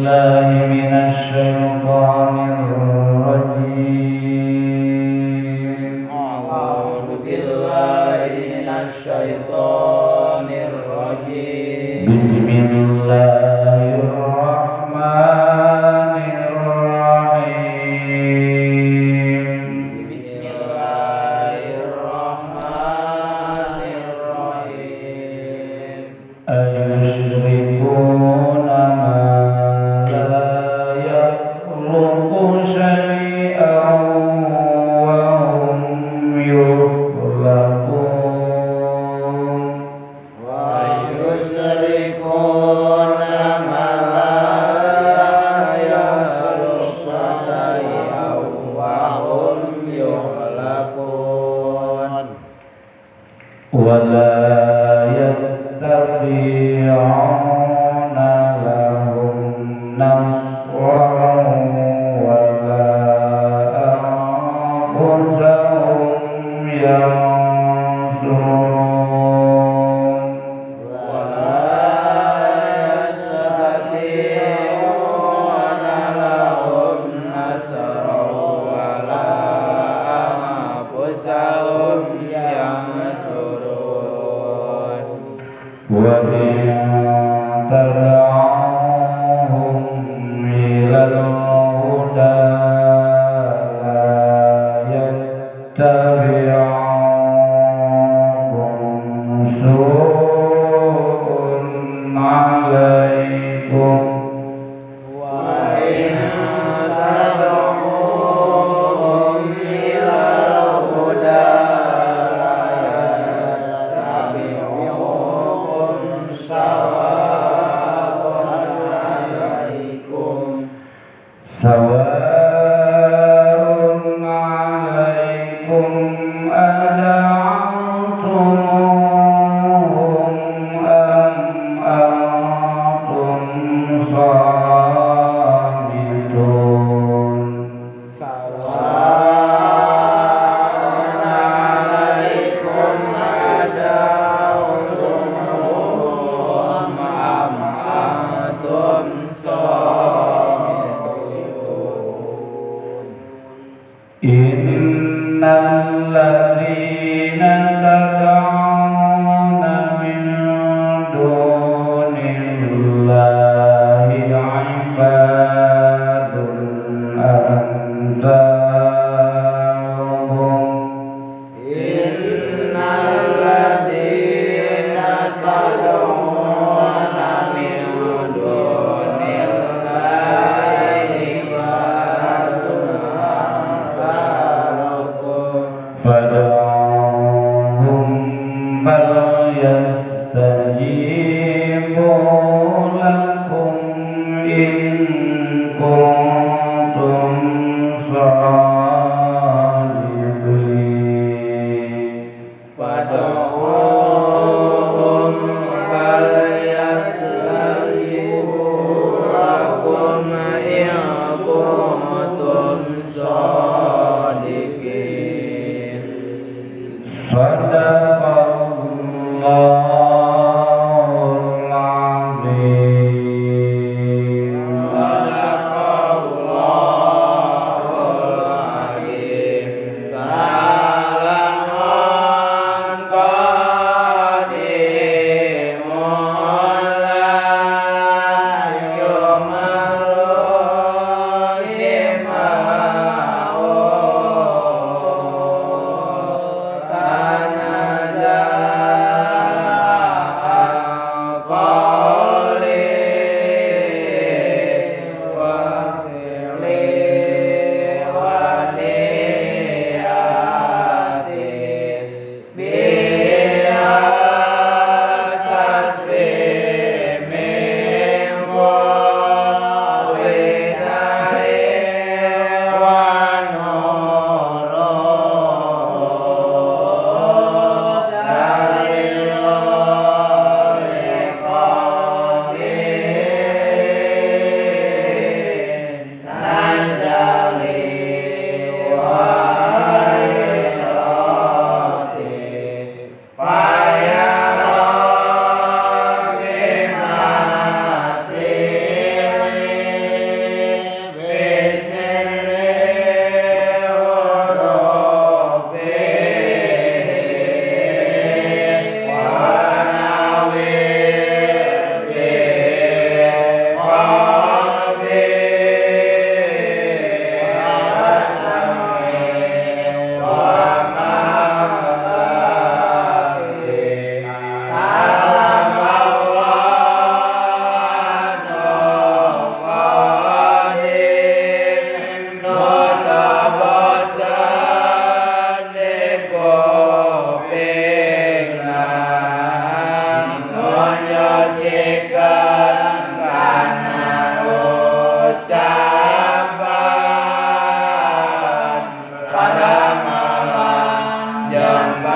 بالله من الشيطان الرجيم. أعوذ بالله من الشيطان الرجيم. بسم الله الرحمن الرحيم. بسم الله الرحمن الرحيم. أيشركون ما لا يخلق شيئا وهم يخلقون. ويشركون ما لا يخلق شيئا وهم يخلقون. ولا يستطيعون لهم نصرا ولا أنفسهم ينصرون. ولا يستطيعون لهم نصرا ولا أنفسهم ينصرون. وإن تدعوهم إلى الهدى لا يتبعوكم سوء عليكم. وإن تدعوهم إلى الهدى لا يتبعوكم سواء عليكم سواء عليكم أدعوتموهم أم أنتم صامتون. سواء عليكم أدعوتموهم أم أنتم صامتون. إن الذين تدعون من دون الله عباد أمثالكم. إن الذين تدعون من دون الله عباد أمثالكم. فادعوهم فليستجيبوا لكم إن كنتم صادقين. فادعوهم فليستجيبوا لكم إن كنتم صادقين. صدق الله العظيم. صدق الله العظيم. تعالى قديم لا يمل سماؤه.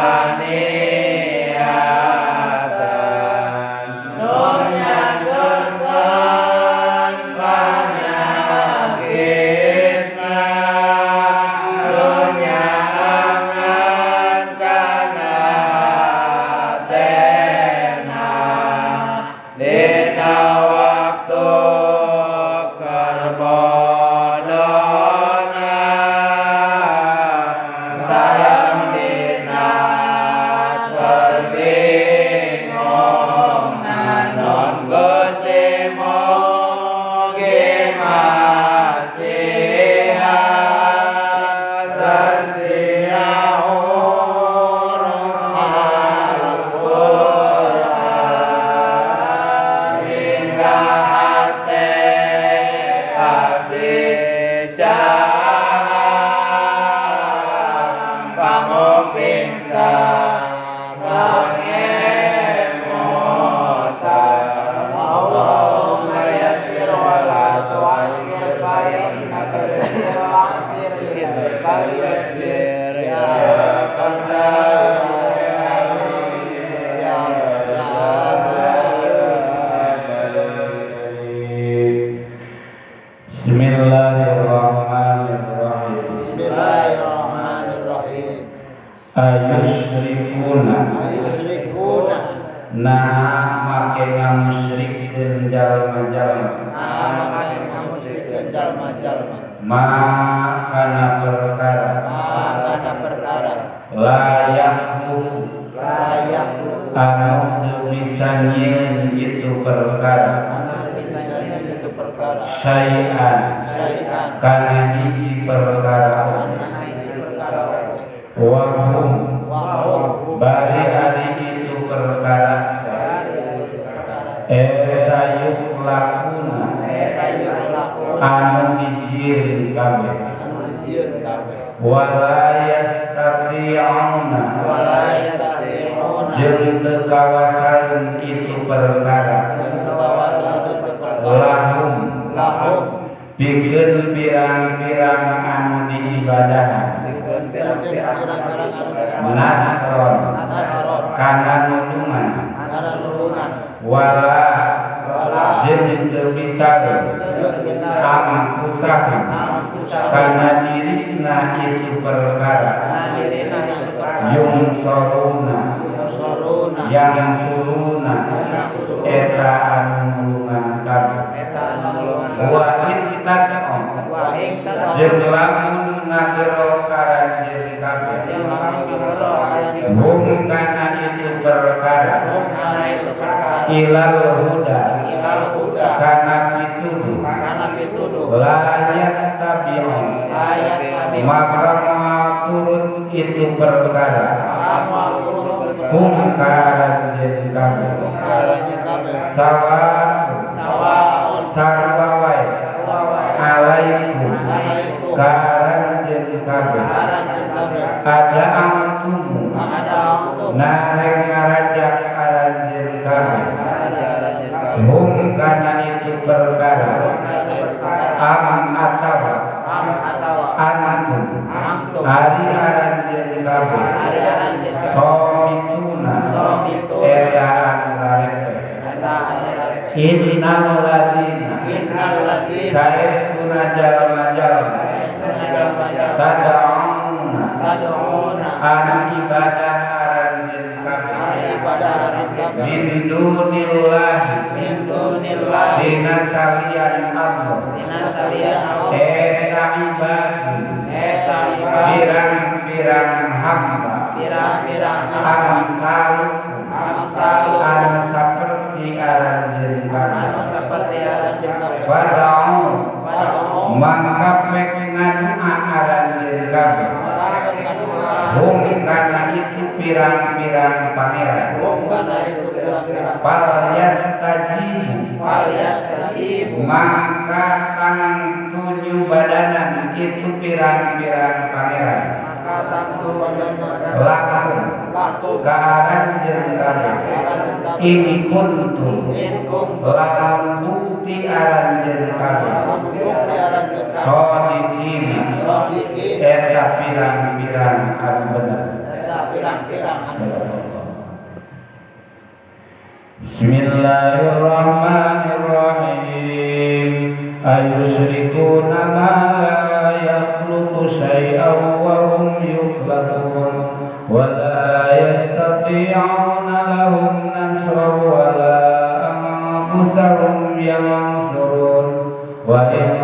Paniatan nu nyanggeurkeun panyakitna nu nyaangan kana hatena dina waktu keur bodona sareng dina keur bingungna nun Gusti mugi masihan rahasia huruf Al-Qur'an hingga hate abdi caang panguping sareng emutan. Allahumma yassir wa la tu'assir fa innaka al-asir yassir ya Fatah ya Rabbal. Bismillahirrahmanirrahim. Bismillahirrahmanirrahim. Ayusyrikuna Ayusyrikuna nah make ngamusyrikeun jalma-jalma nah make ngamusyrikeun jalma-jalma ma kana perkara la yahlu anu teu bisa nyieun itu perkara syai'an kana hiji perkara wa hum bari ari itu perkara eta yukhlaquna anu dijieun kabeh wala yastati'una jeung teu kawasaeun itu perkara lahum pikeun pirang-pirang anu diibadahan nasron kana nulungan wala jeung teu bisa angkusahum kana dirina itu perkara yungsoruna yang suruna eta anu nulungan kabeh wa in tad'u jeung lamun ngagero karanjeun kabeh hum kana itu perkara ilal huda kana pituduh la yattabi'un maka moal turut itu perkara hum karanjeun kabeh sawaa'un sarua wae alaikum karanjeun kabeh ada antumu nareng ngarajak aranjeun kabeh hum kana itu perkara am atawa antum ari aranjeun kabeh somituna eta anu rarepeh innal ladina saestuna jalma-jalma tad'una anu ibadah aranjeun kabeh min dunillahi dina salian Allah eta ibadu pirang-pirang hamba amsalukum anu saperti aranjeun kabeh fad'u mangka pek ngadua aranjeun kabeh hum kana itu pirang-pirang pangeran fal yastajibu mangka kang tunyu badanan itu pirang-pirang pangeran lakum ka aranjeun kabeh in kuntum lamun bukti aranjeun kabeh shodiqina eta pirang-pirang anu bener. Pirang-pirang Bismillahirrahmanirrahim. Ayusyrikuna ma la yakhluqu syai'an wa hum yukhlaqun wa la yastati'una lahum nasran wa la anfusahum yansurun wa in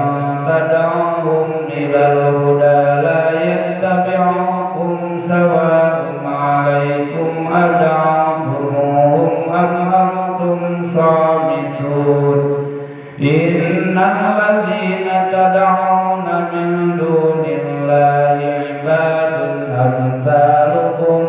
tad'uhum ilal huda la yattabi'ukum sawa'un 'alaikum ad'awtumuhum am antum samitun. Innal ladzina tad'una min dunillahi ibadun amsalukum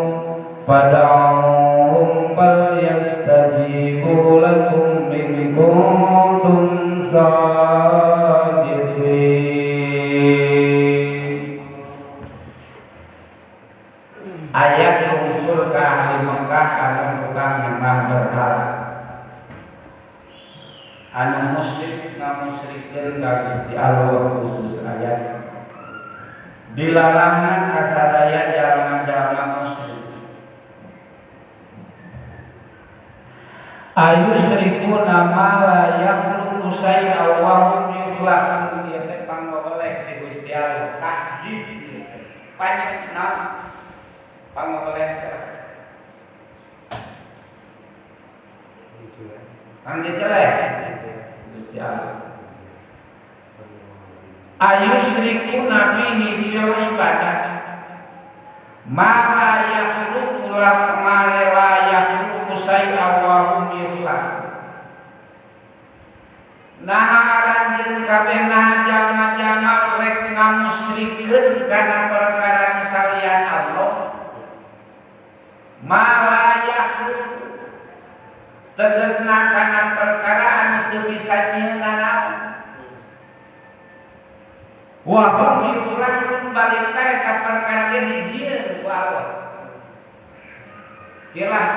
fad'uhum falyastajibu lakum in kuntum shadiqin. Ayat unsur ka ahli Mekah anu tukang nyembah berhala, anu musyrik ngamusyrikeun ka Gusti Allah khusus ayat dilarangan kasadaya jalma-jalma musyrik. Ayusyrikuna ma la yakhluqu syai'an wa hum yukhlaqun. Ieu teh pangoleh ti Gusti Allah tahdid ieu teh panyekna pangoleh pangjejeleh Gusti Allah. Ayusyrikuna bihi fil ibadah ma la yakhluqu ma la yakhluqu syai'an wa hum yukhlaqun. Nah aranjeun kabeh nah jalma-jalma rek ngamusyrikeun kana perkara nu salian Allah ma la yakhluqu tegasna kana perkara anu teu bisa nyieun naon wa hum yukhlaqun balik ka eta perkara ge dijieun ku Allah. Kilah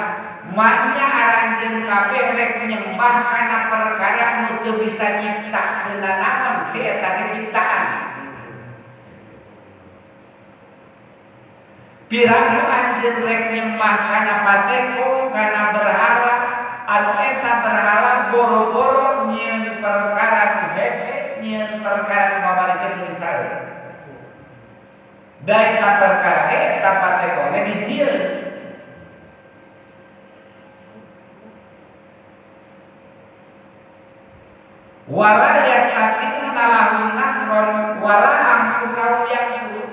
maknya aranjeun kabeh rek nyembah kana perkara nu teu bisa nyiptakeun naon si eta ge ciptaan. Piraku anjeun rek nyembah kana pateko kana berhala anu eta berhala boro-boro nyieun perkara nu hese nyieun perkara nu mabarikeun jeung sae. Da eta perkara ge eta pateko ge dijieun. Wala yastati'una lahum nasron wala anfusahum yansurun.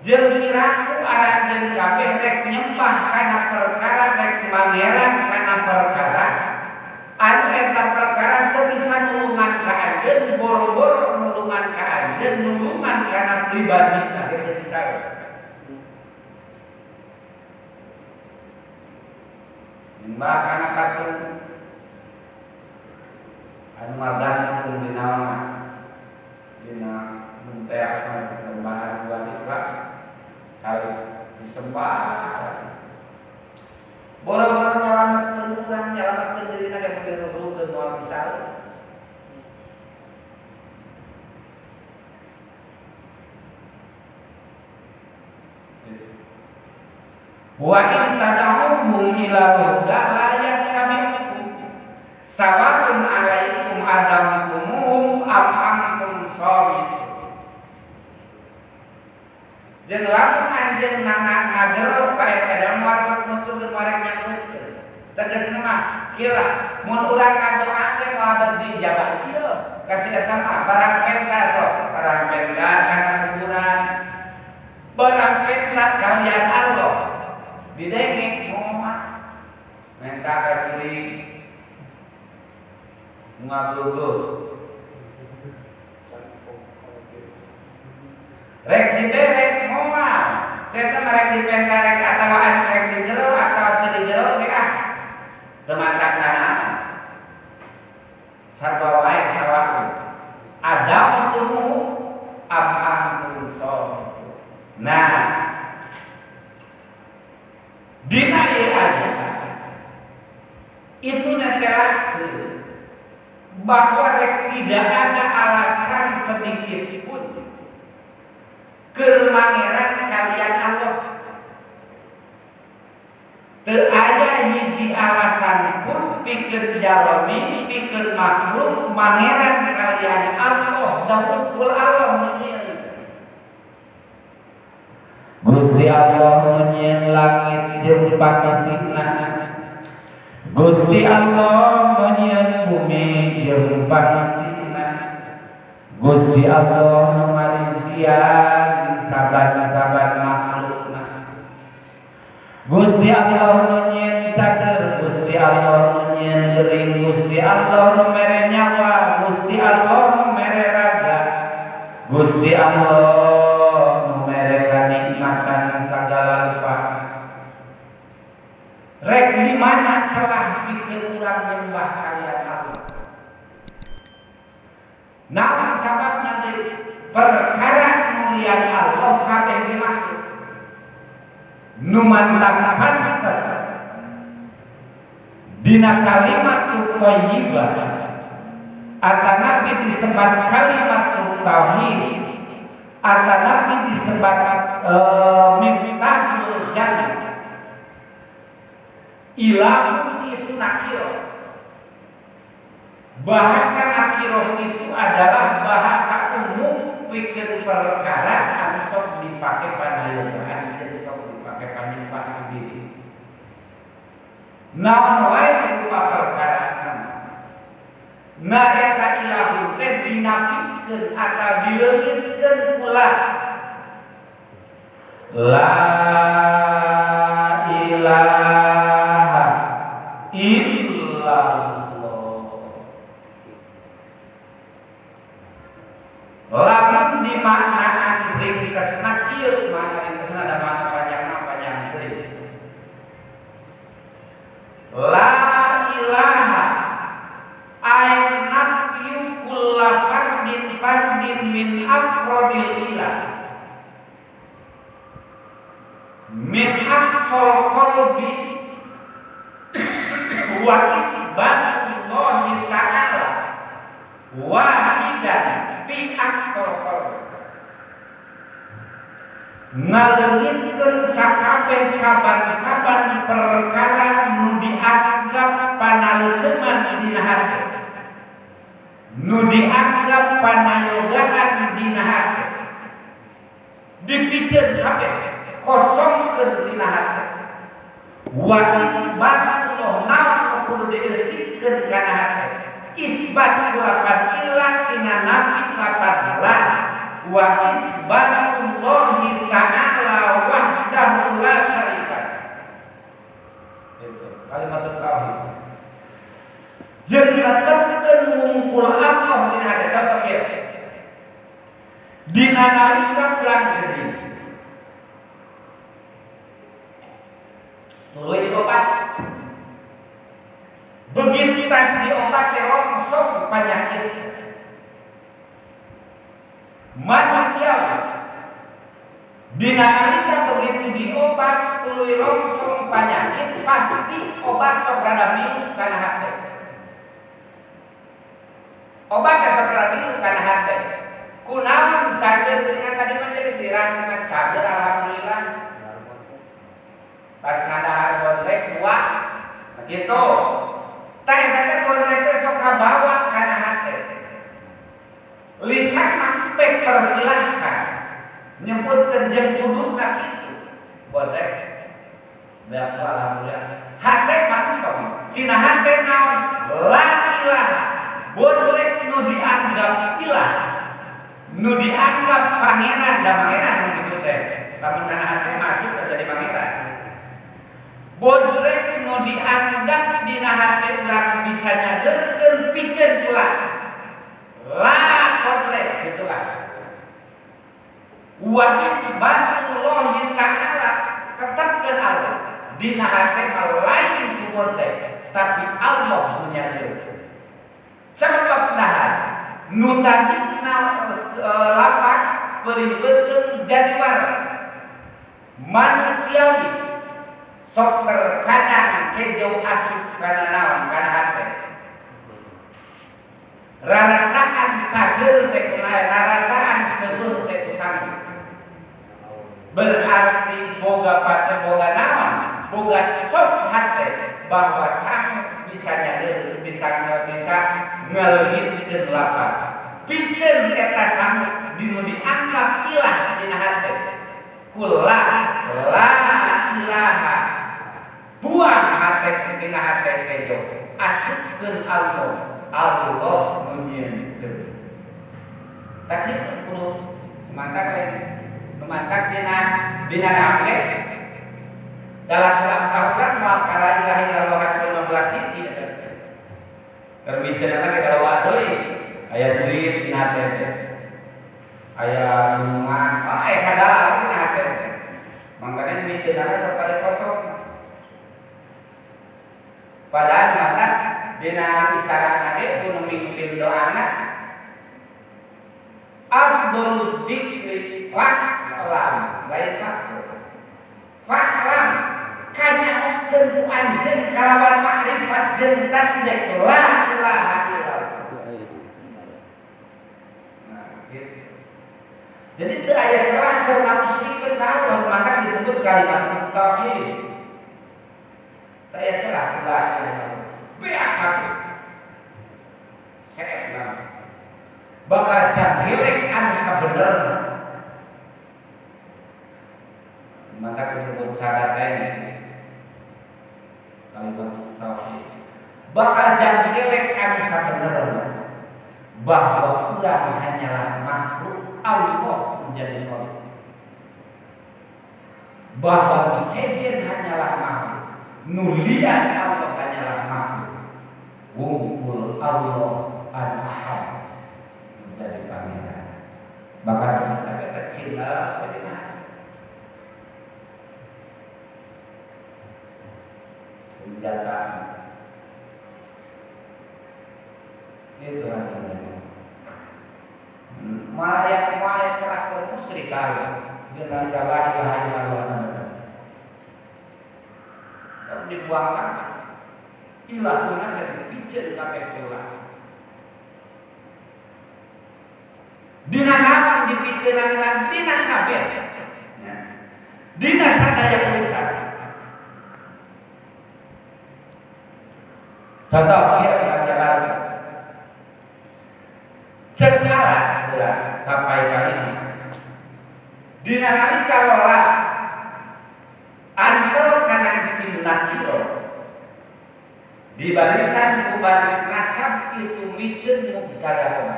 Jeung piraku aranjeun kabeh rek nyembah kana perkara rek mangeran kana perkara anu eta perkara teu bisa nulungan ka anjeun boro-boro nulungan ka anjeun nulungan kana pribadi teh teu bisa. Nyembah kana patung anu mardantung dina dina munteak persembahan buat Islam salib disembah boro-boro nyalametkeun urang nyalametkeun dirina ge mun dirurungkeun moal bisa. Wa in tad'uhum ila huda la yattabi'ukum sawaun 'alaikum adamtumuhum am antum shamitun. Jeung lamun anjeun ngagero ka eta dalam warga nuturkeun wareg nyangkeutkeun. Tegasna mah kieu lah mun urang ngadoa teh moal dijabah ieu ka si eta mah barang penta sok barang penta kana kuburan barang penta kalian Allah didengek moal menta ka jurig ngaguguh rek diberek moal saya teh rek dipenta rek atawa rek di jero atawa teu di jero ge ah teu mantak kana sarua wae sawaku adamtumu am antum shamitun. Nah dina ieu ayat itu netelakeun bahwa rek tidak ada alasan sedikit pun keur mangeran kalian Allah. Teu aya hiji alasan pun pikeun jalmi, pikeun makhluk mangeran kalian Allah, da hukul Allah nu nyieun. Gusti Allah nu nyieun langit jeung pangisina. Gusti Allah nu nyieun bumi jeung pangisina. Gusti Allah nu ngarizkian saban-saban makhlukna. Gusti Allah nu nyieun cager, Gusti Allah nu nyieun gering, Gusti Allah nu mere nyawa, Gusti Allah nu mere raga, Gusti Allah nu mere kanikmatan sagala rupa. Rek di mana celah pikeun urang nyembah kalian Allah? Naon sababna deui? Perkara mulian Allah kabeh ge makhluk. Nu mantap pantes dina kalimat thayyibah atanapi disebat kalimat tauhid atanapi disebat miftahul jannah. Ilahun itu nakirah. Bahasa nakirah itu adalah bahasa umum pikeun perkara anu sok dipake panayogaan jeung sok dipake panyumpah diri. Naon wae rupa perkara. Nah eta ilahun teh dinafikeun atawa dileungitkeun pula. La ilaha illallah. Lamun dimaknaan ringkesna kieu, makna ringkesna ada makna panjangna panjang teuing. La ilaha ay nafyu kulla fardin fardin min afrodil ilah min aqsal qalbi wa isbatullahi ta'ala wahidan fi aqsal qalbi. Ngaleungitkeun sakabeh saban-saban perkara nu dianggap panaleukeman dina hate, nu dianggap panayogaan dina hate, dipiceun kabeh, kosongkeun dina hate. Wa isbatullah, naon nu kudu diresikeun kana hate? Isbat lapan ilah tina nafi lapan la. Wa isbatullahi ta'ala wahdahu la syarika. Itu kalimat tauhid. Jeung netepkeun wungkul Allah dina hate. Contoh kieu. Dina nalika urang gede tuluy diobat. Begitu tas diobat teh rongsok penyakit. Manusia dina nalika begitu diobat tuluy rongsok penyakit, pasti obat sok rada milu kana hate. Obat sok rada milu kana hate. Kunaon cager dengan tadi mah jadi sirah dengan cager alhamdulillah. Pas ngadahar gondrek dua begitu. Tah eta teh gondrek teh sok kabawa kana hate. Lisan mah pek persilahkan nyebutkeun jeung kuduna kitu. Gondrek beak alhamdulillah. Hate mah entong. Tina hate naon? La ilaha. Gondrek nu dianggap ilah, nu dianggap pangeran, da pangeran nu kitu teh. Lamun kana hate masuk jadi pangeran. Bodrek nu dianggap dina hate urang bisa nyaderkeun piceun pula. La bodrek gitulah. Wa isbatullahi ta'ala, tetepkeun Allah dina hate mah lain ku bodrek, tapi Allah nu nyaderkeun. Sebab dahar nu tadina lapak perih beuteung jadi wareg. Manusiawi sok terkadang kejo asup kana naon kana hate. Rarasaan cager teh kunaon, rarasaan seueuh teh kusanggup. Berarti boga pate boga naon, boga cop hate bahwa sangu bisa nyadeun bisa ngaleungitkeun lapar. Piceun eta sangu dinu dianggap ilah dina hate. Kula la ilaha. Buang hate dina hate kejo. Asupkeun Allah. Allah nu nyieun seuneu. Tah kitu kudu mantak lain. Mantak dina rame dalam lampah urang moal ka la ilaha illallah 15 siti eta. Keur miceunna ge kalau deui aya duit dina hate teh. Aya minuman, oh aya sagala dina hate teh. Mangkana miceunna sok kali kosong. Padahal mantak dina isyaratna ge kudu mimpin doana afdhalud dzikri fa'lam lain fakir fa'lam kanyahokeun ku anjeun kalawan makrifat jeung tasdik la ilaha illallah. Nah, gitu. Jadi teu aya celah keur ngamusyrikeun ka Allah, maka disebut kalimat tauhid. Teu aya celah la ilaha illallah. Beak kabeh. Seep bakal janggelek anu sabenerna. Maka disebut syarat ini kalimat tauhid bakal janggelek anu sabenerna bahwa urang hanyalah makhluk Allah menjadi khalik, bahwa sejen hanyalah makhluk, nulian Allah hanyalah makhluk, wungkul Allah al-ahad menjadi pangeran. Bahkan kita kecil lah. Senjata itu namanya. Maya celah kemusyrikan dengan la ilaha illallah. Tapi dibuangkan ilahuna dari piceun kabeh kula. Dina naon dipiceunana dina kabeh. Dina sadaya urusan. Contoh ieu urang cek alat urang sampai kali ini. Dina nalika lola antel kana isim nakiro di barisan ku baris nasab itu miceun mubtada koma.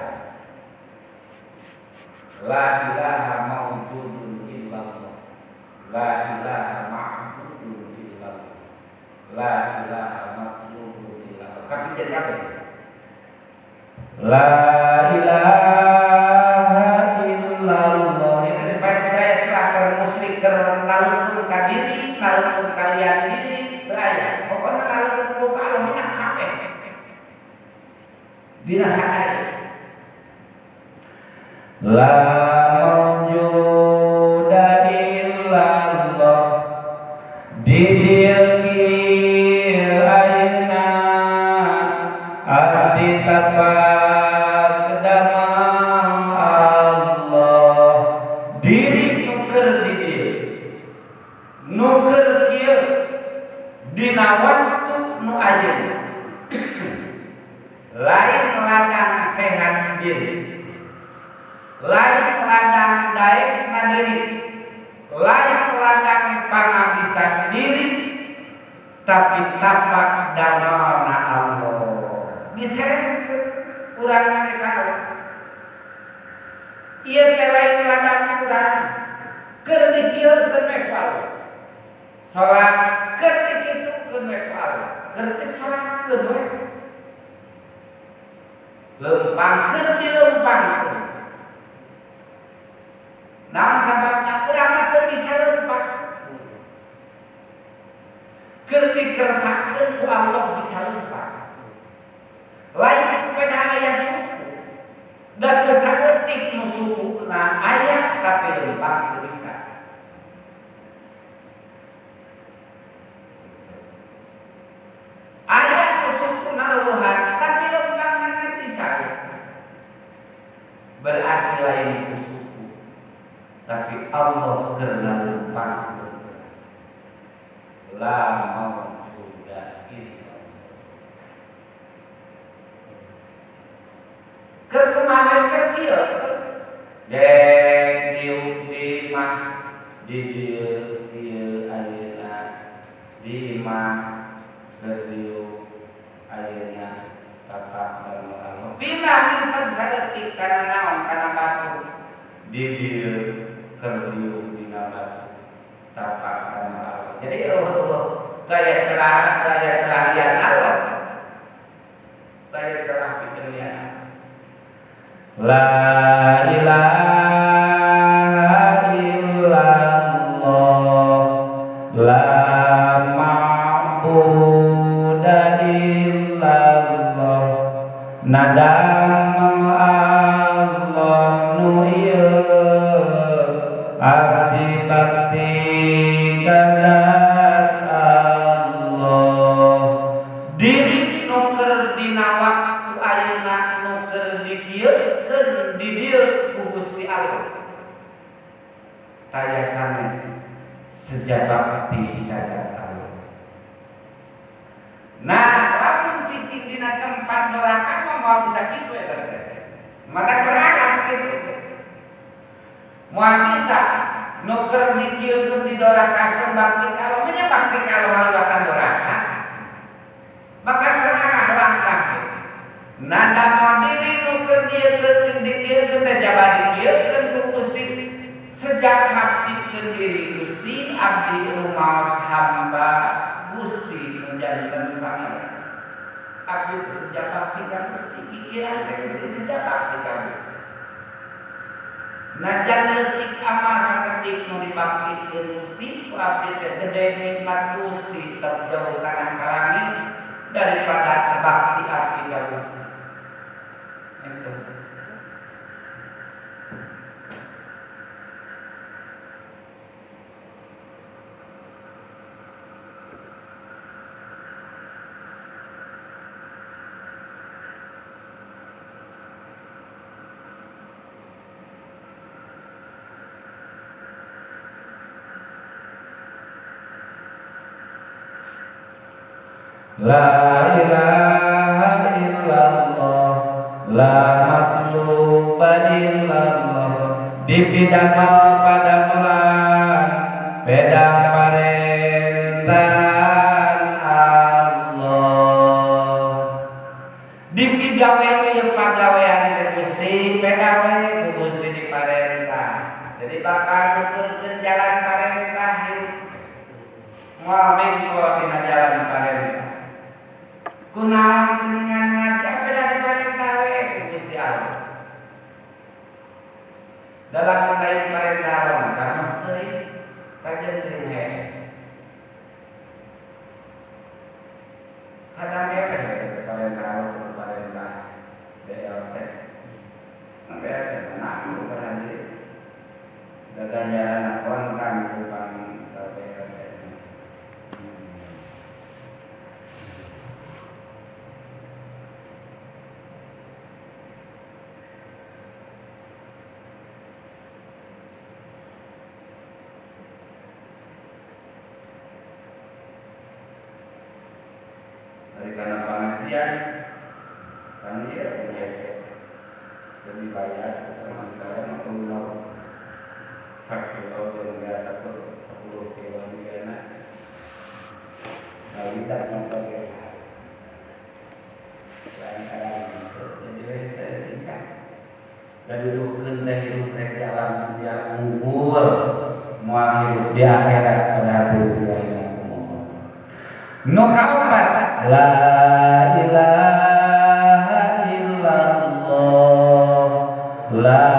La ilaha mawjudun illallah, la ilaha ma'budun illallah, la ilaha matlubun illallah. Kapiceun kabeh. La ilaha illallah. Ini supaya percaya celah keur musyrik keur nalungkeun ka diri, nalungkeun kalian diri, teu aya. Pokona nalungkeun ka Allah minang kabeh. Dina sakaya. La mawjuda illallah di dieu ayeuna abdi tapak damang Allah. Diri nu keur di dieu nu keur kieu dina waktu nu ayeuna lain ladang sehat diri, lain ladang daek mandiri, lain ladang pangabisan diri, tapi tapak damelna Allah. Diserengkeun urang nage ka Allah. Ieu teh lain ladang urang, keur dikieukeun we ku Allah. Salat keur dikitukeun we ku Allah, keur teh salatkeun we. Lempangkeun dilempangkeun. Nah, sababna urang mah teu bisa lempang. Keur dikersakeun ku Allah bisa lempang. Lain pada aya suku. Da teu saeutik nu sukuna aya tapi lempang teu bisa. Aya nu sukuna leuhan tapi lempang mah bisa. Berarti lain ku suku. Tapi Allah keur lempang. La mawjuda illallah. Keur kumaha keur kieu? Dek diuk di imah di dieu ieu ayeuna di imah keur diuk ayeuna tapak dan Allah. Pindah bisa saeutik kana naon kana batu di dieu keur diuk dina batu tapak kana Allah. Jadi gaya celah lian Allah, gaya celah pikeun lian. La ilaha illallah, la ma'buda illallah. Nadamel Allah nu ieu abdi bakti kana Allah. Diri nu keur dina waktu ayeuna nu keur didieukeun di dieu ku Gusti Allah taya sanes sejabakti ka Allah. Nah, lamun cicing dina tempat doraka mah moal bisa kitu eta teh. Mata kerangan kitu teh. Moal bisa nu keur dikieukeun didorakakeun bakti ka Allah, nya bakti ka Allah ngaliwatan doraka. Maka kerangan langkah. Nanda diri nu keur dieukeun dikieukeun teh jaba dikieukeun ku Gusti sejak ngaktikeun diri Gusti abdi rumaos hamba Gusti nu janten pangeran. Abdi teh sejak bakti ka Gusti, pikiran teh Gusti sejak bakti ka Gusti. Najan leutik amal saketik nu dibaktikeun Gusti ku abdi teh gede nikmat Gusti terjauh kana ka langit daripada bakti abdi ka Gusti. Itu. La ilaha illallah, la matluba illallah. Dipidamel padamelan bedang parentahan Allah. Dipigawe ieu pagawean teh Gusti, pegawe ku Gusti diparentah. Jadi bakal nuturkeun jalan parentah ieu. Moal mengko dina jalan parentah. Kunaon kuningan ngaji apa dari parentah we ku Gusti Allah. Dalam lain parentah Allah sama teuing kajen teuing he. Kadang ge parentah Allah parentah BLT. BLT mana ku parentah. Daganjaran kontan ku pang BLT. Dari karena pengajian kan dia biasa lebih bayar teman saya mau 1 kilo yang biasa 10 kilo juga enak. Kalau kita nonton ya jadi saya tingkat dan duduk teh hidup teh di alam dunia unggul moal hidup di akhirat pada dunia ini. Nu kaopat la ilaha illallah, la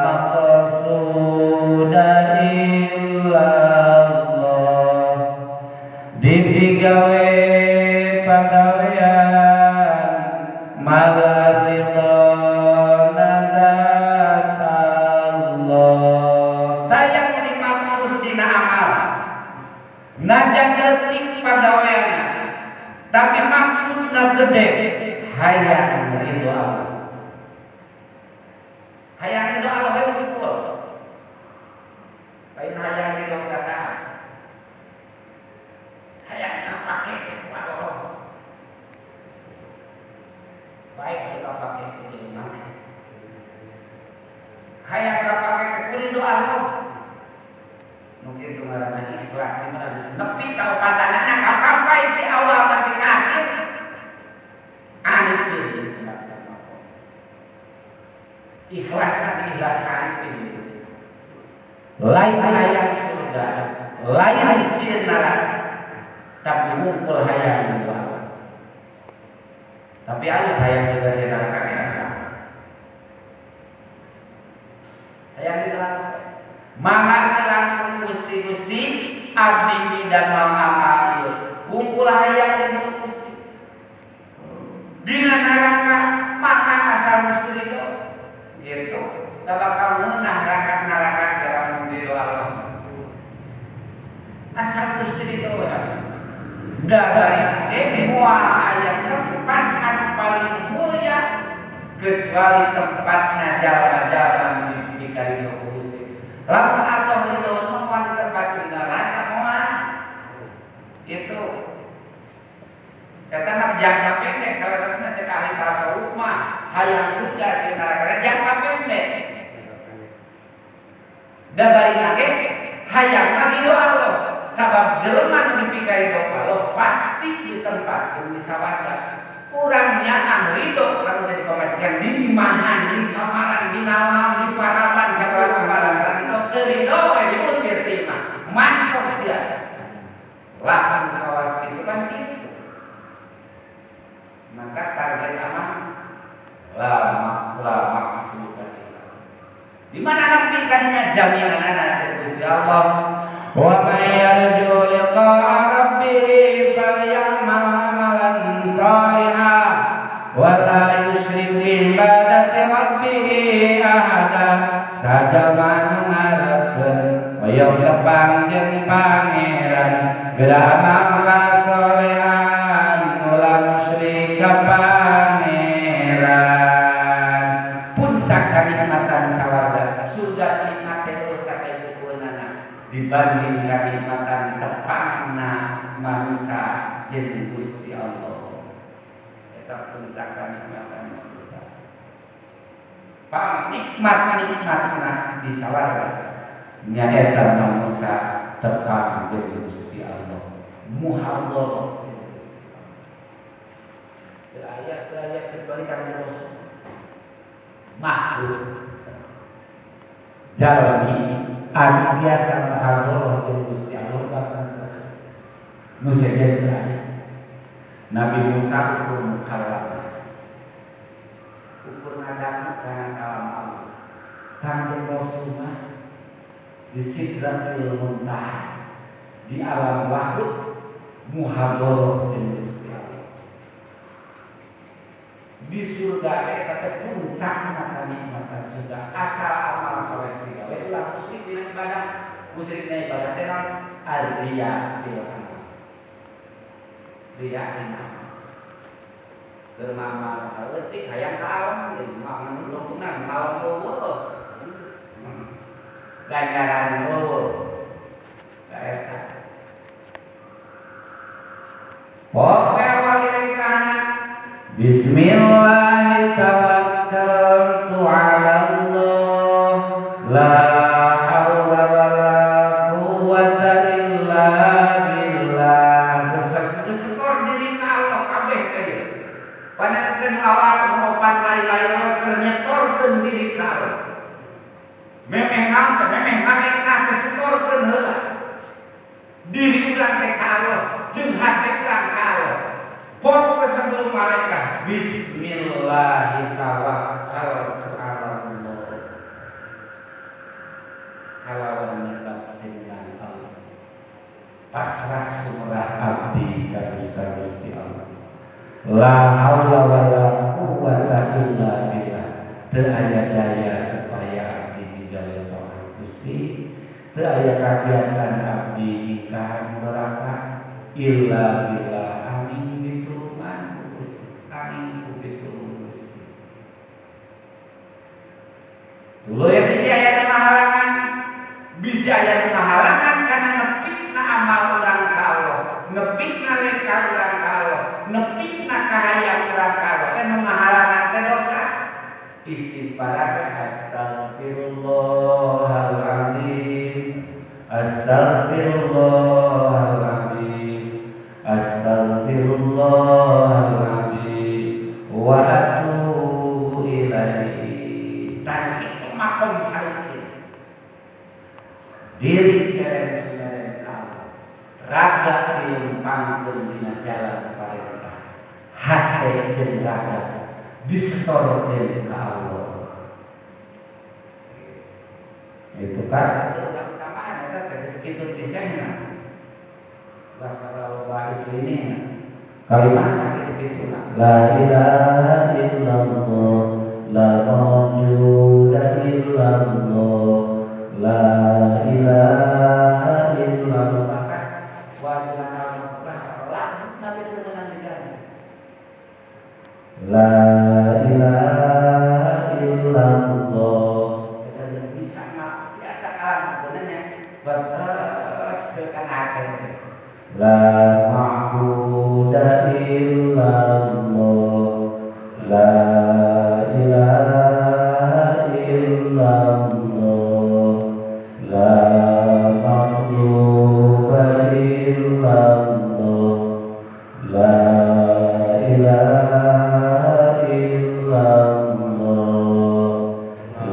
maqsuda illallah. Dipigawe pagawean malarridona zat Allah. Tayang dimaksud dina amal najan leutik pagaweanna tapi maksudna gede hayang ridho Allah. Hayang ridho Allah we kitu. Lain hayang ridho sasaha. Mungkin itu ngaranna ikhlas di mana geus nepi ka opatanana kakampai ti awal tapi ka akhir. Arifin ikhlas kan ikhlas arifin. Lain hayang surga, lain sieun neraka, tapi ngumpul hayang dua. Tapi alus hayang juga di neraka ya. Hayang di neraka. Maka terang Gusti-Gusti abdi midamel amal ieu. Kumpul hayang di Gusti. Dina neraka maka asal Gusti ridho. Gitu. Tak bakal ngeunah neraka dalam ridho Allah. Asal Gusti ridho ya. Dari moal aya tempat anu paling mulia kecuali tempatna jalma-jalma dikaridho Gusti. Lamun Allah ridho moal tempat di neraka moal. Itu kata nak jangka pendek salah cek ahli tasawuf mah hayang surga sing neraka jangka pendek. Da bari lagi hayang mah ridho Allah. Sabab jelema nu dipikaridho Allah pasti ditempatkeun di sawarga. Urang nyaah ridho kalau jadi pamajikan di imahan, di kamaran, di naon, di paraban segala barang ridho teu ridho we diusir ti imah. Mantap sia. Lahan kawas itu kan gitu. Maka target aman la maksud. Di mana nepi kadinya jaminanana Gusti Allah. Wa may yarju liqa'a rabbih falyamal amalan shalihan wa la yusyrik bi ibadati rabbih ahada. Sajalma nu ngarepkeun hoyong tepang jeung pangeran geura amal kasolehan ulah musyrik ka pangeran. Puncak kanikmatan sawarga surga nikmat teh sakaya dibanding kanikmatan tepangna manusia jeung Gusti Allah. Eta puncak kanikmatan surga. Pang nikmat-nikmatna di sawarga nyaeta manusia tepang jeung Gusti Allah. Muhadharah. Teu aya kecuali kana Rasul. Makhluk jalmi anu biasa muhadharah jeung Gusti Allah bahkan nu sejen teu aya. Nabi Musa ukur mukallaf. Ukur ngadang kana kalam Allah. Kanjeng Rasul mah di Sidratul Muntaha di alam lahut muhadharah jeung Gusti Allah. Di surga eta teh puncakna kanikmatan surga asal amal soleh digawe ulah musyrik dina ibadah. Musyrik dina ibadah teh naon? Ar-riya bil amal. Riya dina amal. Keur amal saeutik hayang ka alam jadi mah nungtungna malam eueuh. Ganjaran eueuh. Da eta. Pokoke awal kana Bismillahirrahmanirrahim. 'Ala Allah la haula wala quwwata illa billah. Gesekor diri ka Allah kabeh teh. Panatkeun awal opat lain-lain keur nyetorkeun diri ka Allah. Memeh naon teh memeh malaikat gesekorkeun heula. Diri urang teh ka Allah, jeung hate urang ka Allah. Pokoknya sebelum malaikat Bismillahirrahmanirrahim. Kalawan nyebab jenengan Allah. Pasrah sumrah abdi ka Gusti Allah. La haula wala quwwata illa billah. Teu aya daya upaya abdi digawe taat Gusti. Teu aya kagiatan abdi ningkahan neraka illa billah. Amin ditulungan Gusti. Amin ditulungan Gusti. Dulu ya bisi aya nu ngahalangan, bisi aya nu ngahalangan kana nepikna amal urang ka Allah, nepikna lengkah urang ka Allah, nepikna kahayang urang ka Allah, teh nu ngahalangan teh dosa. Istighfar astagfirullahalazim. Astaghfirullahaladzim, astaghfirullahaladzim, wa atubu ilaih. Tadi itu makom salikin. Diri seren-seren Allah, raga dilempangkeun dina jalan parentah, hate jeung raga disetorkeun ka Allah. Itu kan tambahan eta teh segitu desainna. Bahasa loba itu ini kalimat sakit itu la ilaha illallah, la mawjuda illallah, la ilaha illallah. Bahkan wajah Allah nabi itu menang juga. La ilaha illallah. Kita tidak bisa biasa kalah sebenarnya berkan hati. La ma'buda illallah, la ilaha illallah, la ma'buda illallah, la ilaha illallah,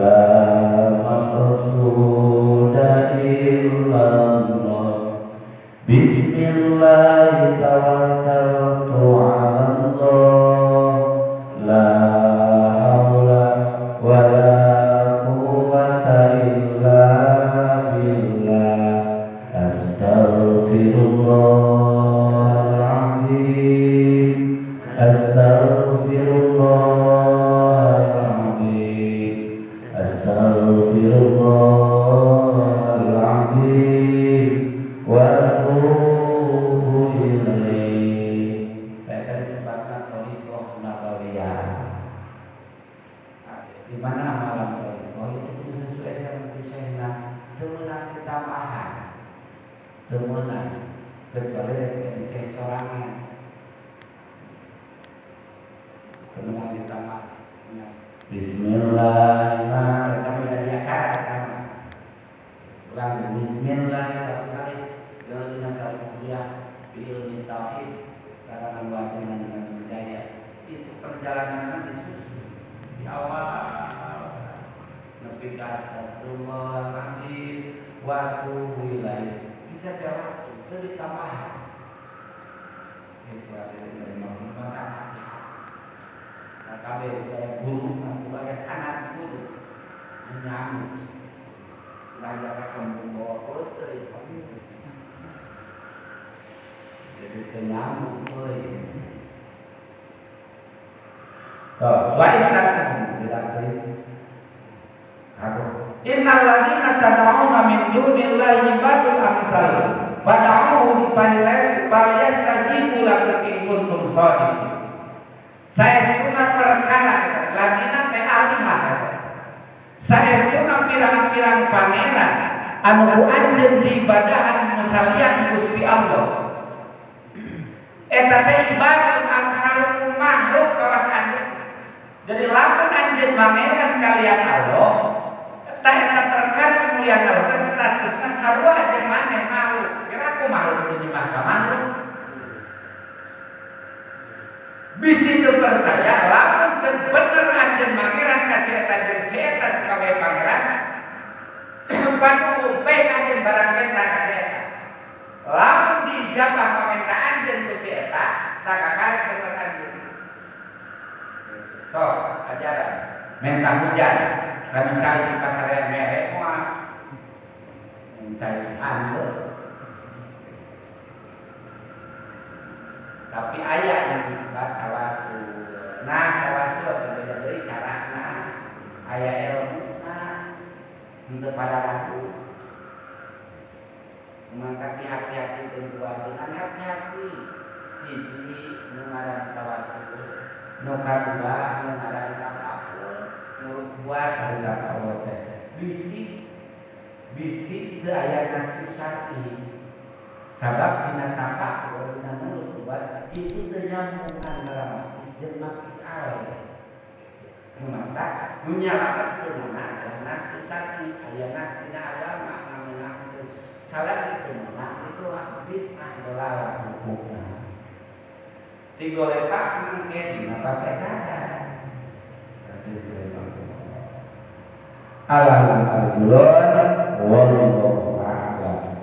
la maqsuda illallah. Bismillah tawakkaltu ala Allah, la haula wa la quwwata illa billah. Astaghfirullahaladzim, astaghfirullahaladzim, astaghfirullahaladzim, wa atubu ilaih. Eta disebabkan thariqah nabawiyah. Di mana amalan thariqah itu kudu sesuai sama desainna, teu meunang ditambahan, teu meunang kecuali dari desain sorangan. Teu meunang ditambah. Bismillahirrahmanirrahim. Eta acara eta. Ulang bismillahirrahmanirrahim. Dengan kuliah di ilmu tauhid karangan wajib dengan budaya itu perjalanan disusun di awal nepi ka astagfirullahaladzim wa atubu ilaih. Kita jawab itu ditambahan itu ada dari maka kabeh budaya guru budaya sanad guru menyambut layak kesembung bawa putri jadi penyambung euy. Toh, selain kan tidak aku. Innal ladzina tad'una min dunillahi ibadun amsal fad'uuhum falyastajibu lakum in kuntum shadiqin. Saestuna perkara ladina teh alihah. Saestuna pirang-pirang pangeran anu ku anjeun diibadahan musalian Gusti Allah. Eta teh ibadun amsal makhluk kawas anjeun. Jadi lamun anjeun pangeran kalian Allah, eta eta perkara mulian Allah teh statusna sarua jeung maneh makhluk. Kira ku makhluk nu nyembah ka makhluk. Bisi teu percaya lamun sebener anjeun pangeran ka si eta jeung si eta sebagai pangeran, panu pe anjeun barang menta ka si eta. Lamun dijabah pamenta anjeun ku si eta, tak kakarek bener anjeun. Toh, ajaran menta hujan, kami cari di pasarean mere moal. Mencari handeuh. Tapi ayat yang disebut tawasul. Nah, tawasul itu beda dari carana. Aya ilmu nah untuk pada ragu. Mantap hati-hati tentu dengan hati-hati. Hiji nu ngaran tawasul, nu kadua nu ngaran tafakur, nu buat harga Allah teh. Bisi bisi teu aya nasi syar'i. Sabab dina tafakur dina mulut buat itu teu nyambung antara makis jeung makis awe. Nu mantap nu nyalakeun adalah nasi syar'i, aya nas dina agama ngamenangkeun Salah itu menang itu bid'ah dolalah hukumna. Digoletak mangke dina patekadan. Alahum arjulun wallahu a'lam.